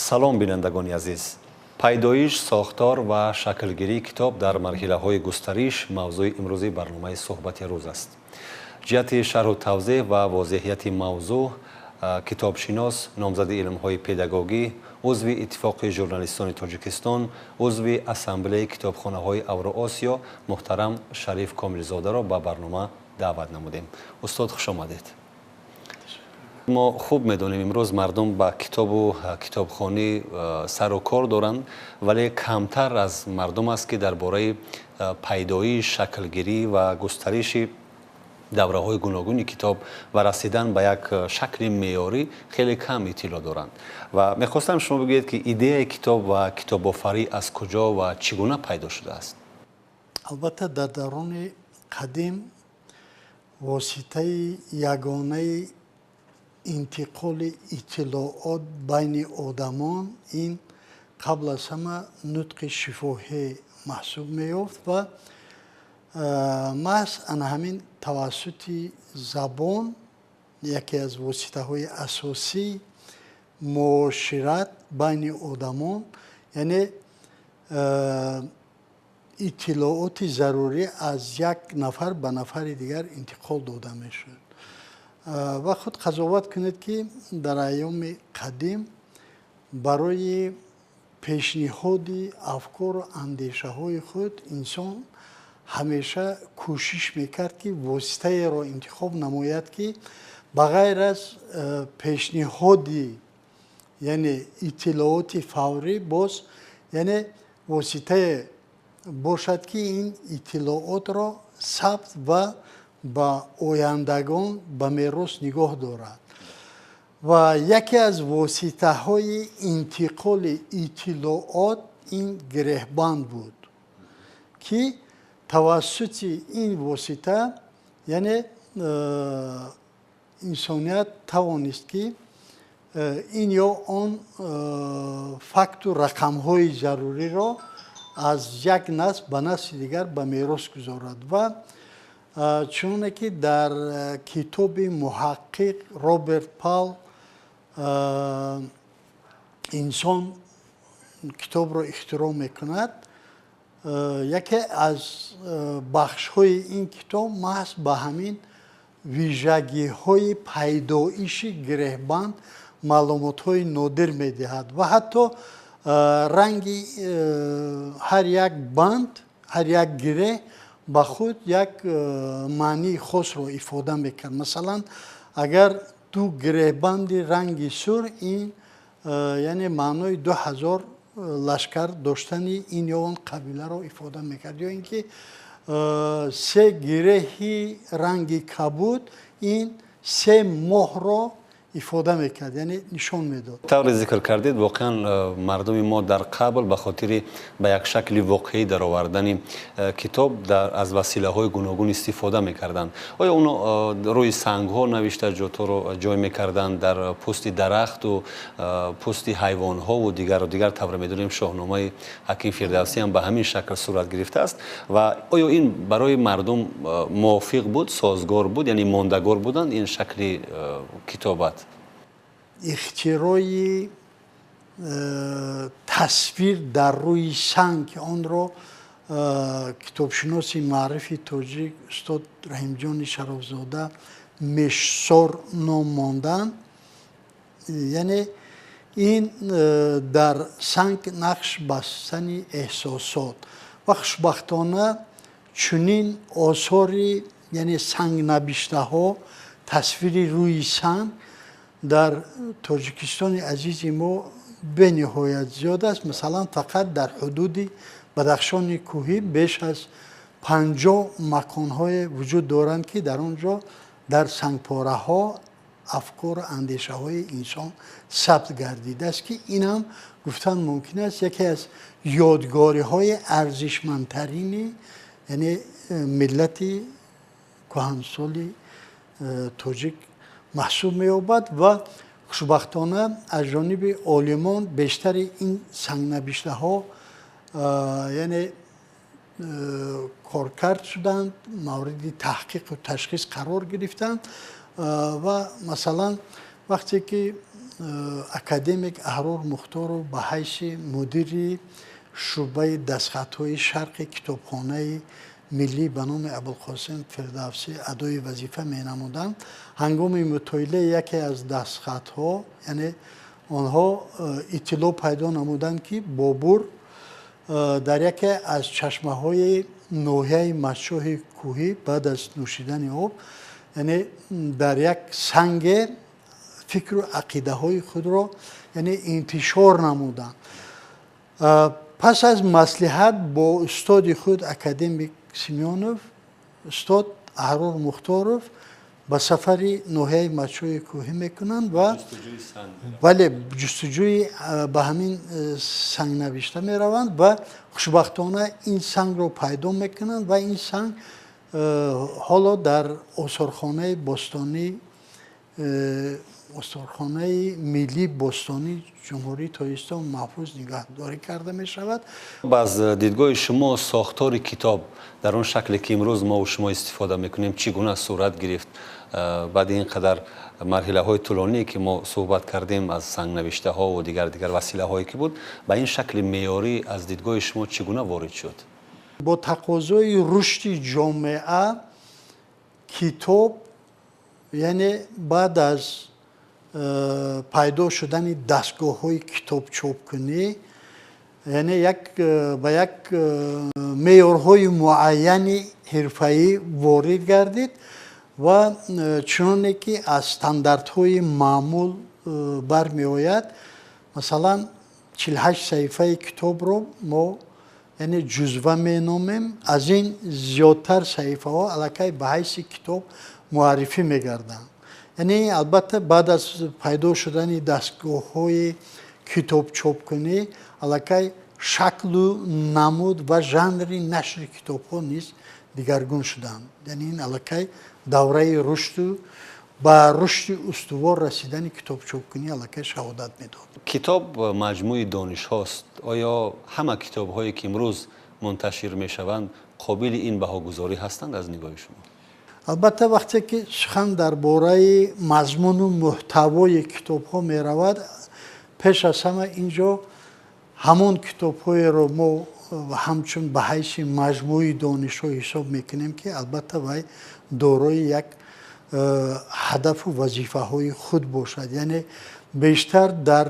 Салом, бинандагони азиз. Пайдоиш, сохтор ва шаклгирии китоб дар марҳилаҳои густариш мавзӯи имрӯзии барномаи «Суҳбати рӯз» аст. Ҷиҳати шарҳу тавзеҳ ва возеҳияти мавзӯъ китобшинос, номзади илмҳои педагогӣ, узви Иттифоқи журналистони Тоҷикистон, узви Ассамблеяи китобхонаҳои Авроосиё муҳтарам Шариф Комилзодаро ба барнома даъват намудем. Устод, хуш омадед. Мо хуб медонем, имрӯз мардум ба китобу китобхонӣ сару кор доранд, вале камтар аз мардум аст, ки дар бораи пайдоиш, шаклгирӣ ва густариши давраҳои гуногуни китоб ва расидан ба як шакли меъёрӣ хеле кам иттилоъ доранд. Ва мехостам шумо бигӯед, ки идеяи китоб ва китобофарӣ аз куҷо ва чӣ гуна пайдо шудааст? Албатта, дар даврони қадим воситаи ягонаи интиқоли иттилоот байни одамон ин қабл аз ҳама нутқи шифоҳӣ маҳсуб меёфт ва маҳз ана ҳамин тавассути забон, яке аз воситаҳои асосии муошират байни одамон, яъне иттилооти зарурӣ аз як нафар ба нафари дигар интиқол дода мешуд. Ва худ қазоват кунед, ки дар айёми қадим барои пешниҳоди афкору андешаҳои худ инсон ҳамеша кӯшиш мекард, ки воситаеро интихоб намояд, ки ба ғайр аз пешниҳоди, яъне иттилооти фаврӣ, боз, яъне воситае бошад, ки ин иттилоотро сабт ва ба ояндагон ба мерос нигоҳ дорад. Ва яке аз воситаҳои интиқоли иттилоот ин гиреҳбанд буд, ки тавассути ин восита, яъне инсоният тавонист, ки ин ё он факту рақамҳои заруриро аз як насл ба насли дигар ба мерос гузорад. Ва чуноне ки дар китоби муҳаққиқ Роберт Пал «Инсон китобро ихтироъ мекунад», яке аз бахшҳои ин китоб маҳз ба ҳамин вижагиҳои пайдоиши гиреҳбанд маълумотҳои нодир медиҳад ва ҳатто ранги ҳар як банд, ҳар як гиреҳ ба худ як маънии хосро ифода мекард. Масалан, агар ду гиреҳбанди ранги сур, ин яъне маънои 2000 лашкар доштани ин ё он қабиларо ифода мекард, ё ин ки се гиреҳи ранги кабуд, ин се моҳро ифода мекард, яъне нишон медод. Тавре зикр кардед, воқеан мардуми мо дар қабл ба хотири ба як шакли воқеӣ даровардани китоб аз василаҳои гуногун истифода мекарданд. Оё оно рӯи сангҳо навишта ҷоторо ҷой мекарданд, дар пӯсти дарахту пӯсти ҳайвонҳову дигару дигар? Тавре медонем, Шоҳномаи Ҳаким Фирдавсӣ ҳам ба ҳамин шакл сурат гирифтааст. Ва оё ин барои мардум мувофиқ буд, созгор буд, яъне мондагор буданд ин шакли китобат? Ихтирои тасвир дар рӯи санг, ки онро китобшиноси маърифи тоҷик устод Раҳимҷони Шарофзода мешсор ном монданд, яъне ин дар санг нақш бастани эҳсосот. Ва хушбахтона чунин осори, яъне сангнабиштаҳо, тасвири рӯи санг дар Тоҷикистони азизи мо бениҳоят зиёд аст. Масалан, фақат дар ҳудуди Бадахшони кӯҳӣ беш аз 50 маконҳое вуҷуд доранд, ки дар он ҷо дар сангпораҳо афкору андешаҳои инсон сабт гардидааст, ки инам гуфтан мумкин аст, яке аз ёдгориҳои арзишмандтарини, яъне миллати кӯҳансоли тоҷик маҳсуб меёбад. Ва хушбахтона аз ҷониби олимон бештари ин сангнабиштаҳо, яъне коркард шуданд, мавриди таҳқиқу ташхис қарор гирифтанд. Ва масалан, вақте ки Академик Аҳрор Мухторов ба ҳайси мудири шӯъбаи дастхатҳои шарқи Китобхонаи миллӣ ба номи Абулқосим Фирдавсӣ адои вазифа менамуданд, ҳангоми мутолиаи яке аз дастхатҳо, яъне онҳо иттилоъ пайдо намуданд, ки Бобур дар яке аз чашмаҳои ноҳияи Мастчоҳи кӯҳӣ баъд аз нӯшидани об, яъне дар як санге фикру ақидаҳои худро, яъне интишор намуданд. Пас аз маслиҳат бо устоди худ академик Семёнов, устод Аҳрор Мухторов ба сафари ноҳияи Мастчоҳи кӯҳӣ мекунанд ва бале, ҷустуҷӯи ба ҳамин сангнавишта мераванд ва хушбахтона ин сангро пайдо мекунанд ва ин санг ҳоло дар осорхонаи бостонӣ, осорхонаи миллии бостонии Ҷумҳурии Тоҷикистон маҳфуз нигаҳдорӣ карда мешавад. Аз дидгоҳи шумо сохтори китоб дар он шакле ки имрӯз мо шумо истифода мекунем, чӣ гуна сурат гирифт? Баъди ин қадар марҳилаҳои тӯлоние ки мо суҳбат кардем, аз сангнавиштаҳо ва дигар василаҳое ки буд, ба ин шакли меъёрӣ аз дидгоҳи шумо чӣ гуна ворид шуд? Бо тақозои рушди ҷомеа китоб, яъне баъд аз пайдо шудани дастгоҳҳои китобчопкунӣ, яъне як ба як меъёрҳои муайяни ҳирфаӣ ворид гардид ва чуноне ки аз стандартҳои маъмул бармеояд, масалан 48 саҳифаи китобро мо, яъне ҷузва меномем. Аз ин зиёдтар саҳифаҳо аллакай ба ҳайси китоб муаррифӣ мегарданд. Яъне албатта баъд аз пайдо шудани дастгоҳҳои китобчопкунӣ аллакай шаклу намуд ва жанри нашри китобҳо низ дигаргун шуданд. Яъне ин аллакай давраи рушду ба рушди устувор расидани китобчопкунӣ аллакай шаҳодат медод. Китоб маҷмӯи донишҳост. Оё ҳама китобҳое ки имрӯз мунташир мешаванд, қобили ин баҳогузорӣ ҳастанд аз нигоҳи шумо? Албатта, вақте ки сухан дар бораи мазмуну муҳтавои китобҳо меравад, пеш аз ҳама ин ҷо ҳамон китобҳоеро мо ҳамчун ба ҳайси маҷмӯи донишҳо ҳисоб мекунем, ки албатта вай дорои як ҳадафу вазифаҳои худ бошад, яъне бештар дар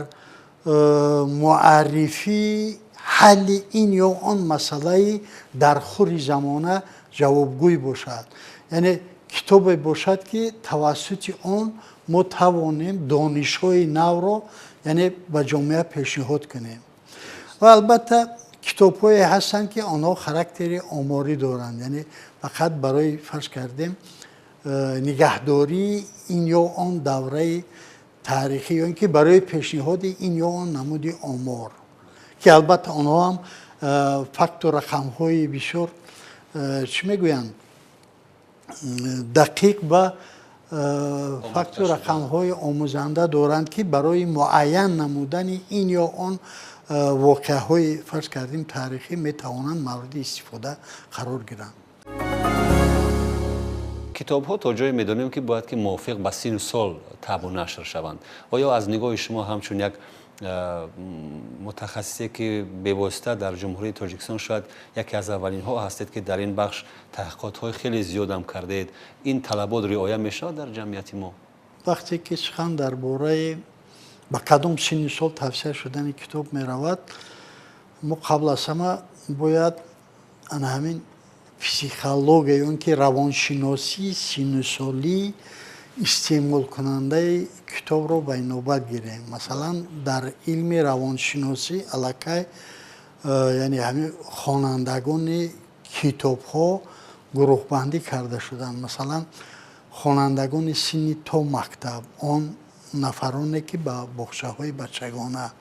муаррифии ҳалли ин ё он масъалаи дар хури замона ҷавобгӯй бошад, яъне китобе бошад, ки тавассути он мо тавонем донишҳои навро, яъне ба ҷомеа пешниҳод кунем. Ва албатта китобҳое ҳастанд, ки онҳо характери оморӣ доранд, яъне фақат барои, фарз кардем, нигаҳдории ин ё он давраи таърихӣ ё ин ки барои пешниҳоди ин ё он намуди омор, ки албатта онҳо ҳам факту рақамҳои бисёр, чӣ мегӯянд, дақиқ ва факту рақамҳои омӯзанда доранд, ки барои муайян намудани ин ё он воқеаҳои, фарз кардем, таърихӣ метавонанд мавриди истифода қарор гиранд. Китобҳо то ҷое медонем, ки бояд ки мувофиқ ба сину сол табъу нашр шаванд. Оё аз нигоҳи шумо ҳамчун як мутахассисе, ки бевосита дар Ҷумҳурии Тоҷикистон шояд яке аз аввалинҳо ҳастед, ки дар ин бахш таҳқиқотҳои хеле зиёдам кардаед, ин талабот риоя мешавад дар ҷамъияти мо? Вақте ки сухан дар бораи ба кадом синни сол тавсия шудани китоб меравад, мо қабл аз ҳама бояд ана ҳамин психология ё ин ки равоншиносии синнусолии истеъмолкунандаи китобро ба инобат гирем. Масалан, дар илми равоншиносӣ аллакай, яъне ҳамин хонандагони китобҳо гурӯҳбандӣ карда шуданд. Масалан, хонандагони синни то мактаб, он нафароне, ки ба боғчаҳои бачагона,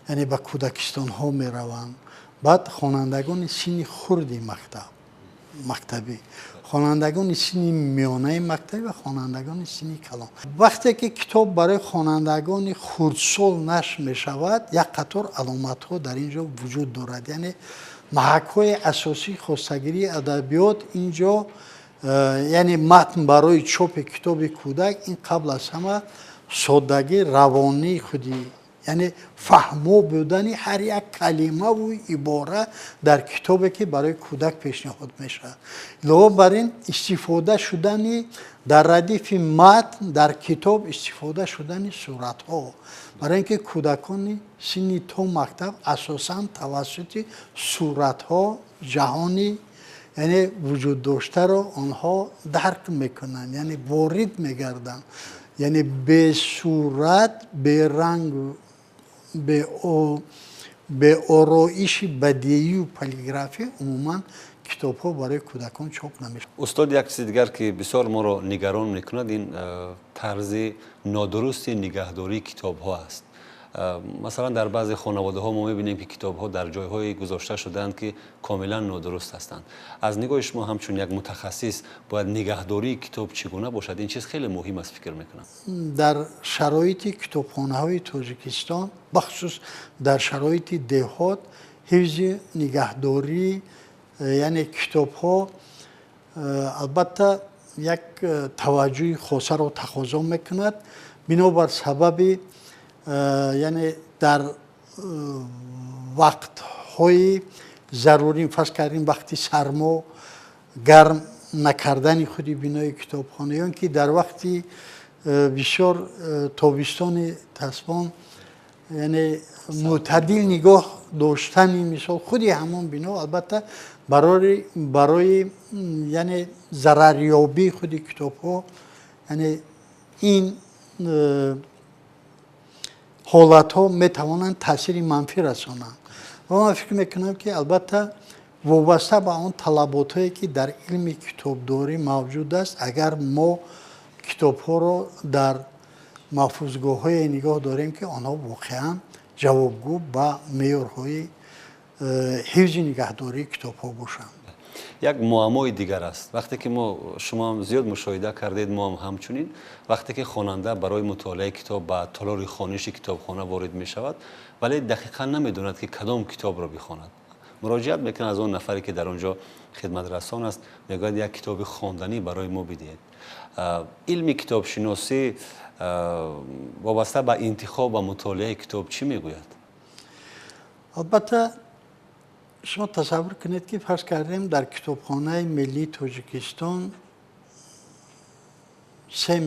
яъне ба кӯдакистонҳо мераванд, баъд хонандагони синни хурди мактабӣ, хонандагони синни миёнаи мактабӣ ва хонандагони синни калон. Вақте ки китоб барои хонандагони хурдсол нашр мешавад, як қатор аломатҳо дар ин ҷо вуҷуд дорад. Яъне маҳакҳои асосии хостагирии адабиёт ин ҷо, яъне матн барои чопи китоби кӯдак, ин қабл аз ҳама соддагӣ, равонии худи, яъне фаҳмо будани ҳар як калимаву ибора дар китобе, ки барои кӯдак пешниҳод мешавад. Илова бар ин, истифода шудани дар радифи матн дар китоб истифода шудани суратҳо, барои ин ки кӯдакони синни то мактаб асосан тавассути суратҳо ҷаҳони, яъне вуҷуддоштаро онҳо дарк мекунанд, яъне ворид мегарданд. Яъне бесурат, беранг, беороиши бадеию полиграфия умуман китобҳо барои кӯдакон чоп намешавад. Устод, як чизи дигар, ки бисёр моро нигарон мекунад, ин тарзи нодурусти нигаҳдории китобҳо аст. Масалан, дар баъзе хонаводаҳо мо мебинем, ки китобҳо дар ҷойҳое гузошта шудаанд, ки комилан нодуруст ҳастанд. Аз нигоҳи шумо, ҳамчун як мутахассис, бояд нигаҳдории китоб чӣ гуна бошад? Ин чиз хеле муҳим аст, фикр мекунам. Дар шароити китобхонаҳои Тоҷикистон, бахусус дар шароити деҳот, ҳифзи нигаҳдорӣ, яъне китобҳо, албатта, як таваҷҷӯҳи хосаро тақозо мекунад, бинобар сабаби, яъне дар вақтҳои зарурӣ, фарз кардем, вақти сармо, гарм накардани худи бинои китобхона, ё ки дар вақти бисёр тобистони тасбон, яъне мӯътадил нигоҳ доштани, мисол, худи ҳамон бино, албатта, барои, яъне зарарёбии худи китобҳо, яъне ин ҳолатҳо метавонанд таъсири манфӣ расонанд. Ва ман фикр мекунам, ки албатта, вобаста ба он талаботҳое, ки дар илми китобдорӣ мавҷуд аст, агар мо китобҳоро дар маҳфузгоҳҳое нигоҳ дорем, ки онҳо воқеан ҷавобгӯ ба меъёрҳои ҳифзи нигаҳдории китобҳо бошанд. Як муаммои дигар аст. Вақте ки мо, шумо ҳам зиёд мушоҳида кардед, мо ҳам ҳамчунин, вақте ки хонанда барои мутолиаи китоб ба толори хониши китобхона ворид мешавад, вале дақиқан намедонад, ки кадом китобро бихонад, муроҷиат мекунад аз он нафаре, ки дар он ҷо хидматрасон аст, мегӯяд: «Як китоби хонданӣ барои мо бидиҳед». Илми китобшиносӣ вобаста ба интихоб ва мутолиаи китоб чӣ мегӯяд? Албатта, шумо тасаввур кунед, ки фарз кардем, дар Китобхонаи миллии Тоҷикистон 3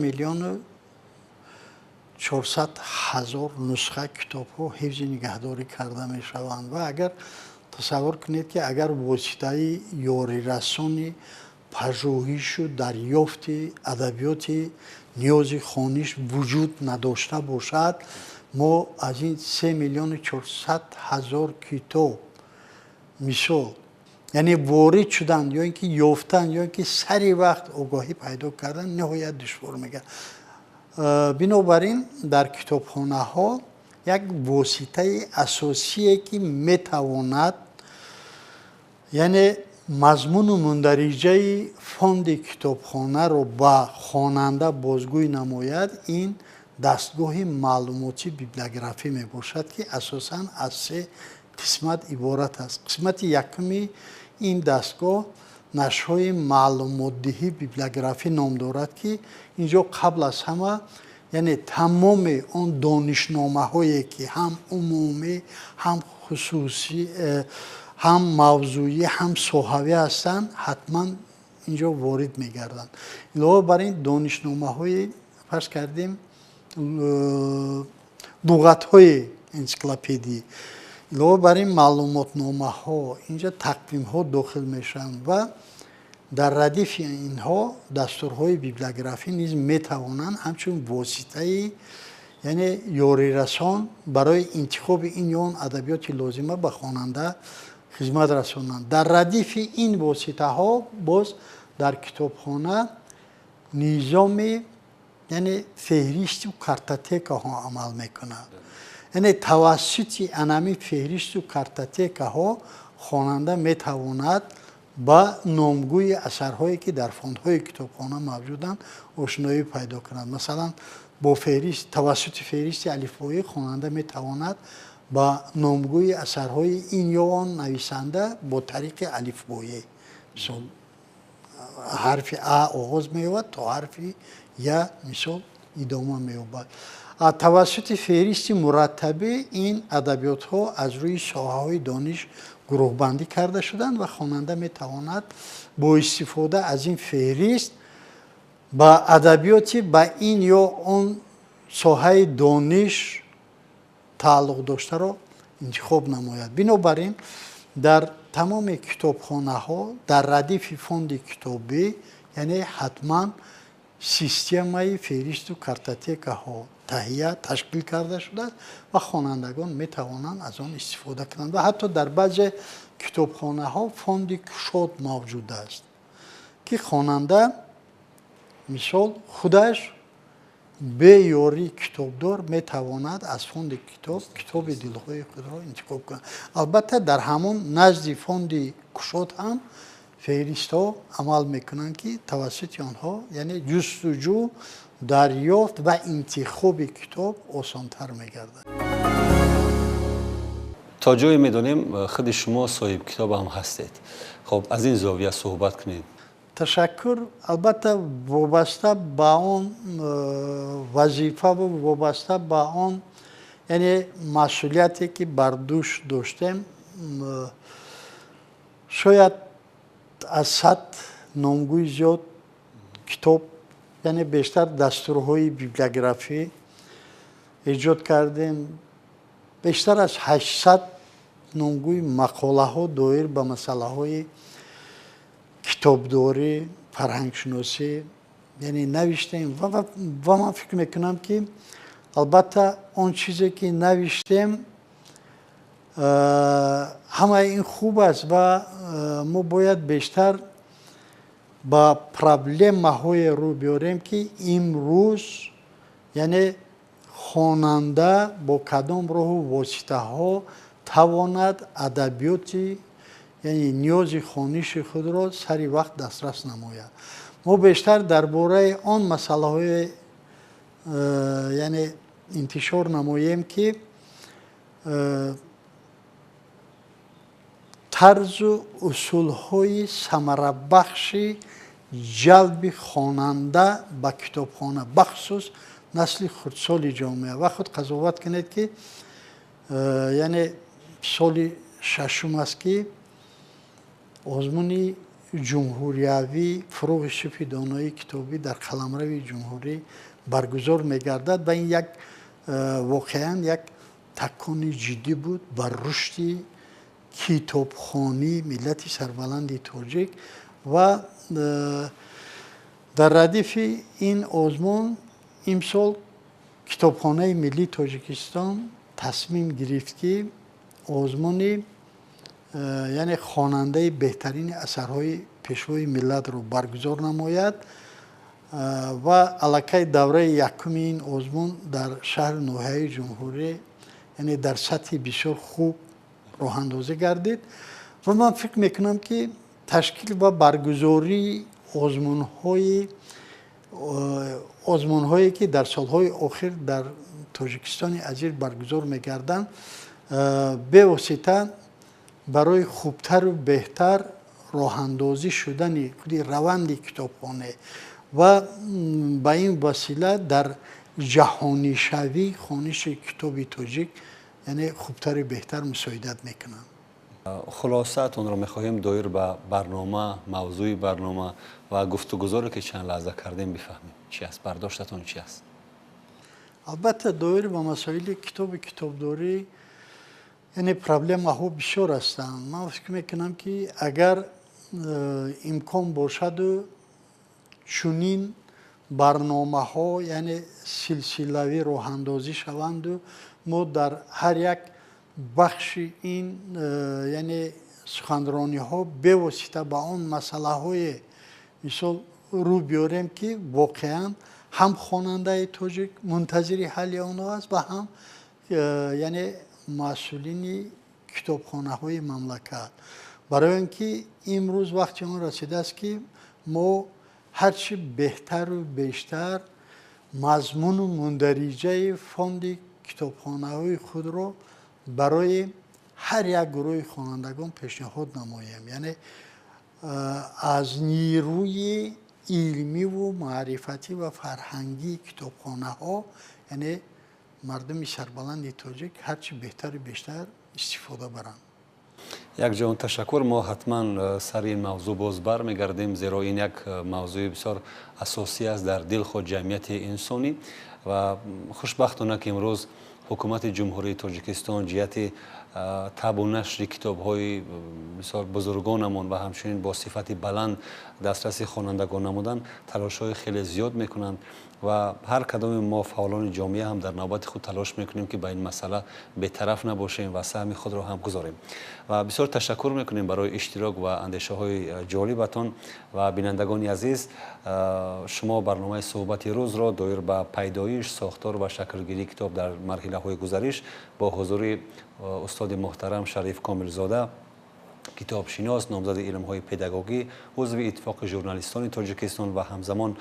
400 000 нусха китобҳо ҳифзи нигаҳдорӣ карда мешаванд. Ва агар тасаввур кунед, ки агар воситаи ёрирасони пажӯҳишу дарёфти адабиёти ниёзи хониш вуҷуд надошта бошад, мо аз ин 3 400 000 китоб, мисол, яъне ворид шудан ё ин ки ёфтан, ё ин ки сари вақт огоҳӣ пайдо кардан ниҳоят душвор мегардад. Бинобар ин, дар китобхонаҳо як воситаи асосие, ки метавонад, яъне мазмуну мундариҷаи фонди китобхонаро ба хонанда бозгӯй намояд, ин дастгоҳи маълумоти библиографӣ мебошад, ки асосан аз се қисмат иборат аст. Қисмати якуми ин дастгоҳ нашрҳои маълумотдиҳӣ библиографӣ ном дорад, ки ин ҷо қабл аз ҳама, яъне тамоми он донишномаҳое, ки ҳам умумӣ, ҳам хусусӣ, ҳам мавзӯӣ, ҳам соҳавӣ ҳастанд, ҳатман ин ҷо ворид мегарданд. Илова бар ин, донишномаҳои, фарз кардем, луғатҳои энсиклопедӣ, илова бар ин, маълумотномаҳо, инҷа тақвимҳо дохил мешаванд. Ва дар радифи инҳо дастурҳои библиографӣ низ метавонанд ҳамчун воситаи, яъне ёрирасон барои интихоби ин ё он адабиёти лозима ба хонанда хизмат расонанд. Дар радифи ин воситаҳо боз дар китобхона низоми, яъне феҳристу картотекаҳо амал мекунад. Яъне тавассути анами феҳристу картотекаҳо хонанда метавонад ба номгӯи асарҳое, ки дар фондҳои китобхона мавҷуданд, ошноӣ пайдо кунад. Масалан, бо феҳрист, тавассути феҳристи алифбоӣ хонанда метавонад ба номгӯи асарҳои ин ё он нависанда бо тариқи алифбоӣ, мисол, ҳарфи А оғоз меёбад то ҳарфи Я, мисол. идома меёбад. Тавассути феҳристи мураттабӣ ин адабиётҳо аз рӯи соҳаҳои дониш гурӯҳбандӣ карда шуданд ва хонанда метавонад бо истифода аз ин феҳрист ба адабиёти ба ин ё он соҳаи дониш тааллуқ доштаро интихоб намояд. Бинобар ин дар тамоми китобхонаҳо дар радифи фонди китобӣ, яъне ҳатман системаи феҳристу картотекаҳо таҳия ташкил карда шудааст ва хонандагон метавонанд аз он истифода кунанд. Ва ҳатто дар баъзе китобхонаҳо фонди кушод мавҷуд аст, ки хонанда мисол худаш бе ёрии китобдор метавонад аз фонди китоб китоби дилхоҳи худро интихоб кунад. Албатта дар ҳамон назди фонди кушод ҳам феҳристҳо амал мекунанд, ки тавассути онҳо яъне ҷустуҷӯ, дарёфт ва интихоби китоб осонтар мегардад. То ҷое медонем, худи шумо соҳиб китоб ҳам ҳастед. Хоб, аз ин зовия суҳбат кунед. Ташаккур. Албатта вобаста ба он вазифаву вобаста ба он яъне масъулияте ки бар дӯш доштем, шояд аз 100 номгӯи зиёд китоб, яъне бештар дастурҳои библиографӣ эҷод кардем, бештар аз 800 номгӯи мақолаҳо доир ба масъалаҳои китобдорӣ, фарҳангшиносӣ яъне навиштем ва ман фикр мекунам, ки албатта он чизе ки навиштем ҳамаи ин хуб аст ва мо бояд бештар ба проблемаҳое рӯ биёрем, ки имрӯз яъне хонанда бо кадом роҳу воситаҳо тавонад адабиёти яъне ниёзи хониши худро сари вақт дастрас намояд. Мо бештар дар бораи он масъалаҳое яъне интишор намоем, ки тарзу усулҳои самарабахши ҷалби хонанда ба китобхона, бахусус насли хурдсоли ҷомеа. Ва худ қазоват кунед, ки яъне соли шашум аст, ки озмуни ҷумҳуриявӣ «Фурӯғи субҳи донои китобӣ» дар қаламрави ҷумҳурӣ баргузор мегардад ва ин як воқеан як такони ҷиддӣ буд бар рушди китобхонии миллати сарбаланди тоҷик. Ва дар радифи ин озмун имсол Китобхонаи миллии Тоҷикистон тасмим гирифт, ки озмуни яъне хонандаи беҳтарини асарҳои пешвои миллатро баргузор намояд ва аллакай давраи якуми ин озмун дар шаҳру ноҳияи ҷумҳурӣ яъне дар сатҳи бисёр хуб роҳандозӣ гардид. Ва ман фикр мекунам, ки ташкил ва баргузории озмунҳое ки дар солҳои охир дар Тоҷикистони азиз баргузор мегарданд, бевосита барои хубтару беҳтар роҳандозӣ шудани худи раванди китобхона ва ба ин васила дар ҷаҳонишавии хониши китоби тоҷик яъне хубтару беҳтар мусоидат мекунанд. Хулосаатонро мехоҳем доир ба барнома, мавзӯи барнома ва гуфтугузоре ки чанд лаҳза кардем бифаҳмем. Чи аст бардоштатон, чи аст? Албатта доир ба масоили китоби китобдорӣ яъне проблемаҳо бисёр ҳастанд. Ман фикр мекунам, ки агар имкон бошаду чунин барномаҳо яъне силсилавӣ роҳандозӣ шаванду мо дар ҳар як бахши ин яъне суханрониҳо бевосита ба он масъалаҳое мисол рӯ биёрем, ки воқеан ҳам хонандаи тоҷик мунтазири ҳалли онҳо аст ва ҳам яъне масъулини китобхонаҳои мамлакат, барои он ки имрӯз вақти он расидааст, ки мо ҳарчи беҳтару бештар мазмуну мундариҷаи фонди китобхонаҳои худро барои ҳар як гурӯҳи хонандагон пешниҳод намоем, яъне аз нирӯи Илмиву маърифатӣ ва фарҳангии китобхонаҳо, яъне мардуми сарбаланди тоҷик ҳарчи беҳтару бештар истифода баранд. Якҷон ташаккур. Мо ҳатман сари ин мавзӯъ боз бармегардем, зеро ин як мавзӯи бисёр асосӣ аст дар дилхоҳ ҷамъияти инсонӣ. Ва хушбахтона, ки имрӯз ҳукумати Ҷумҳурии Тоҷикистон ҷиҳати табъу нашри китобҳои бисёр бузургонамон ва ҳамчунин бо сифати баланд дастраси хонандагон намудан талошҳои хеле зиёд мекунанд. Ва ҳар кадоми мо, фаъолони ҷомеа, ҳам дар навбати худ талош мекунем, ки ба ин масъала бетараф набошем ва саҳми худро ҳам гузорем. Ва бисёр ташаккур мекунем барои иштирок ва андешаҳои ҷолибатон. Ва бинандагони азиз, шумо барномаи «Суҳбати рӯзро» доир ба пайдоиш, сохтор ва шаклгирии китоб дар марҳилаҳои гузариш бо ҳузури устоди муҳтарам Шариф Комилзода, китобшинос, номзади илмҳои педагогӣ, узви Иттифоқи журналистони Тоҷикистон ва ҳамзамон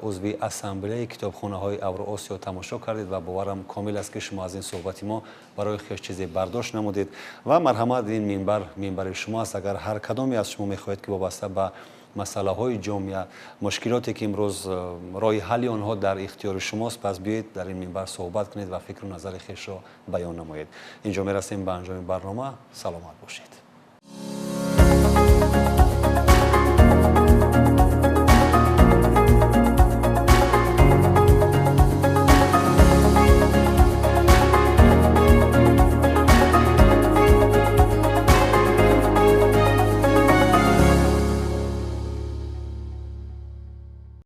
узви Ассамблеяи китобхонаҳои Авроосиё тамошо кардед. Ва боварам комил аст, ки шумо аз ин суҳбати мо барои хеш чизе бардошт намудед. Ва марҳамат, ин минбар минбари шумо аст. Агар ҳар кадоме аз шумо мехоҳед, ки вобаста ба масъалаҳои ҷомеа, мушкилоте ки имрӯз роҳи ҳалли онҳо дар ихтиёри шумост, пас биёед, дар ин минбар суҳбат кунед ва фикру назари хешро баён намоед. Инҷо мерасем ба анҷоми барнома. Саломат бошед.